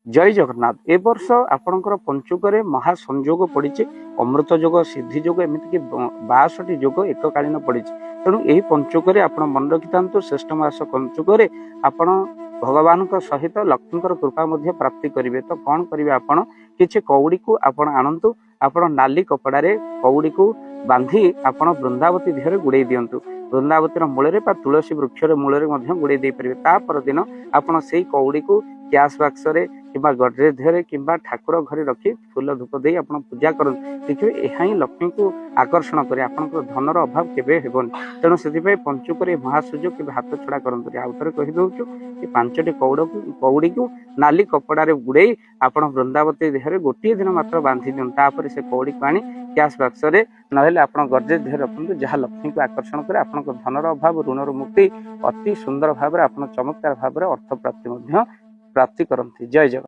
ଜୟ ଜଗନ୍ନାଥ। ଏ ବର୍ଷ ଆପଣଙ୍କର ପଞ୍ଚୁକରେ ମହାସଂଯୋଗ ପଡ଼ିଛି, ଅମୃତ ଯୋଗ, ସିଦ୍ଧି ଯୋଗ, ଏମିତିକି 62 ଯୋଗ ଏକକାଳୀନ ପଡ଼ିଛି। ତେଣୁ ଏହି ପଞ୍ଚୁକରେ ଆପଣ ମନେ ରଖିଥାନ୍ତୁ, ଶ୍ରେଷ୍ଠ ମାସ ପଞ୍ଚୁକରେ ଆପଣ ଭଗବାନଙ୍କ ସହିତ ଲକ୍ଷ୍ମୀଙ୍କର କୃପା ମଧ୍ୟ ପ୍ରାପ୍ତି କରିବେ। ତ କ'ଣ କରିବେ ଆପଣ? କିଛି କଉଡ଼ିକୁ ଆପଣ ଆଣନ୍ତୁ। ଆପଣ ନାଲି କପଡ଼ାରେ କଉଡ଼ିକୁ ବାନ୍ଧି ଆପଣ ବୃନ୍ଦାବତୀ ଦେହରେ ଗୁଡ଼େଇ ଦିଅନ୍ତୁ। ବୃନ୍ଦାବତୀର ମୂଳରେ ବା ତୁଳସୀ ବୃକ୍ଷର ମୂଳରେ ମଧ୍ୟ ଗୁଡ଼େଇ ଦେଇପାରିବେ। ତା ପରଦିନ ଆପଣ ସେଇ କଉଡ଼ିକୁ କ୍ୟାସ୍ ବାକ୍ସରେ କିମ୍ବା ଗଡରେଜ ଦେହରେ କିମ୍ବା ଠାକୁର ଘରେ ରଖି ଫୁଲ ଧୂପ ଦେଇ ଆପଣ ପୂଜା କରନ୍ତୁ। ଦେଖିବେ, ଏହା ହିଁ ଲକ୍ଷ୍ମୀଙ୍କୁ ଆକର୍ଷଣ କରେ। ଆପଣଙ୍କର ଧନର ଅଭାବ କେବେ ହେବନି। ତେଣୁ ସେଥିପାଇଁ ପଞ୍ଚୁକରେ ମହାସୁଯୋଗ କେବେ ହାତ ଛଡ଼ା କରନ୍ତୁନି। ଆଉ ଥରେ କହିଦେଉଛୁ କି 5ଟି କଉଡ଼ିକୁ ନାଲି କପଡ଼ାରେ ଗୁଡ଼େଇ ଆପଣ ବୃନ୍ଦାବତୀ ଦେହରେ ଗୋଟିଏ ଦିନ ମାତ୍ର ବାନ୍ଧି ଦିଅନ୍ତୁ। ତାପରେ ସେ କଉଡ଼ିକୁ ଆଣି କ୍ୟାସ୍ ବାକ୍ସରେ ନହେଲେ ଆପଣ ଗଡରେଜ ଦେହରେ ରଖନ୍ତୁ, ଯାହା ଲକ୍ଷ୍ମୀଙ୍କୁ ଆକର୍ଷଣ କରେ। ଆପଣଙ୍କ ଧନର ଅଭାବ, ଋଣର ମୁକ୍ତି, ଅତି ସୁନ୍ଦର ଭାବରେ ଆପଣ ଚମତ୍କାର ଭାବରେ ଅର୍ଥ ପ୍ରାପ୍ତି ମଧ୍ୟ ପ୍ରାପ୍ତି କରନ୍ତି। ଜୟ ଜଗନ୍ନାଥ।